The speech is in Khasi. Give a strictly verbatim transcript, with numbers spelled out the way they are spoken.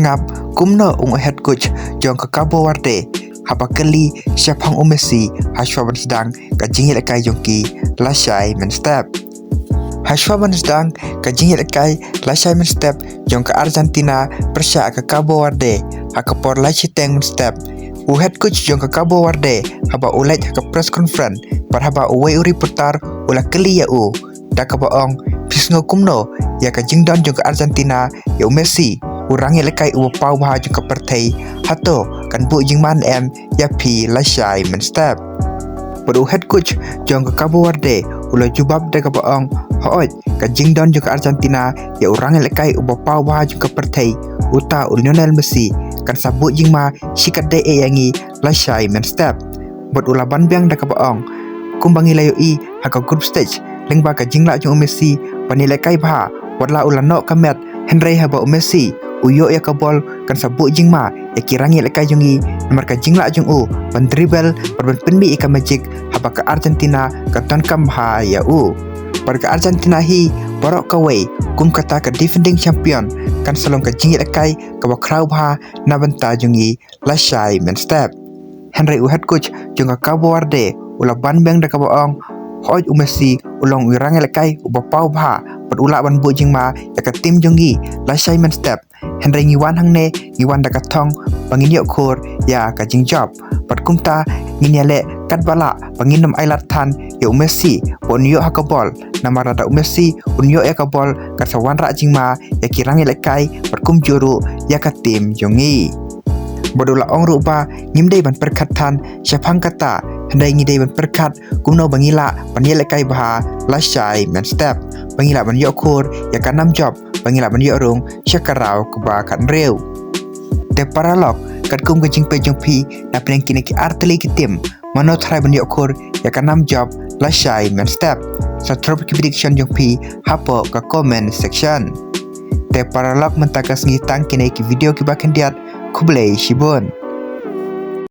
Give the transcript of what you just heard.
Ngap kumno ong u head coach jong ka Cabo Verde haba kylli shaphang u Messi hashwa ban sdang ka jingïalehkai jong ki lashai mynstep. Hashwa ban sdang ka jingïalehkai lashai mynstep jong ka Argentina pyrshah ka Cabo Verde ha ka por lai shiteng mynstep, u head coach jong ka Cabo Verde haba u leit ha ka press conference bad haba uwei u reporter u la kylli ïa u da kaba ong, phi sngew kumno ïa ka jingdon jong ka Argentina ïa u Messi, u rangïalehkai uba paw bha jong ka pyrthei, hato kan buh jingma ne em ïa phi lashai mynstep? Bad u head coach jong ka Cabo Verde u la jubab da kaba ong, hooid, ka jingdon jong ka Argentina ïa u rangïalehkai uba paw bha jong ka pyrthei, uta u Lionel Messi, kan sa buh jingma shikatdei ïa ngi lashai mynstep. Bad u la ban biang da kaba ong, kumba ngi la ïohi ha ka group stage, lyngba ka jinglah jong u Messi ban ïalehkai bha, watla u la noh ka met, hynrei haba u Messi u ïoh ïa ka bol, kan sa buh jingma ïa ki rangïalehkai jong ngi, namar ka jinglah jong u ban dribble bad ban pynmih ïa ka magic haba ka Argentina ka donkam bha ïa u. Bad ka Argentina hi baroh kawei kum kata ka defending champion kan sa long ka jingïalehkai kaba khraw bha na bynta jong ngi lashai mynstep. Hynrei u head coach jong ka Cabo Verde u la ban biang da kaba ong, hooid, u Messi u long u rangïalehkai uba paw bha bad u lah ban buh jingma ïa ka team jong ngi lashai mynstep. Hynrei ngi wan hangne, ngi wan da ka thong ba ngin ïoh khur ïa ka jingjop. Bad kumta ngin ïaleh katba lah ba ngin ym ailad than ïa u Messi ba un ïoh ha ka bol. Namar lada u Messi un ïoh ïa ka bol, kan sa wanrah jingma ïa ki rangïalehkai bad kumjuh ruh ïa ka team jong ngi. Bad u la ong ruh ba ngim dei ban pyrkhat than shaphang kata, hynrei ngi dei ban pyrkhat kumno ba ngi lah ban ïalehkai bha lashai mynstep, ba ngi lah ban ïoh khur ïa ka nam jop, ba ngi lah ban ïoh rung sha ka round kaba khathynriew. Te paralok, katkum ka jingpeit jong phi napdeng kine ki artylli ki team, mano tharai ban ïoh khur ïa ka nam jop lashai mynstep? Sa drop ki prediction jong phi hapoh ka comment section. Te paralok, mynta ka sngi tang kine ki video kiba khyndiat. Khublei shibun.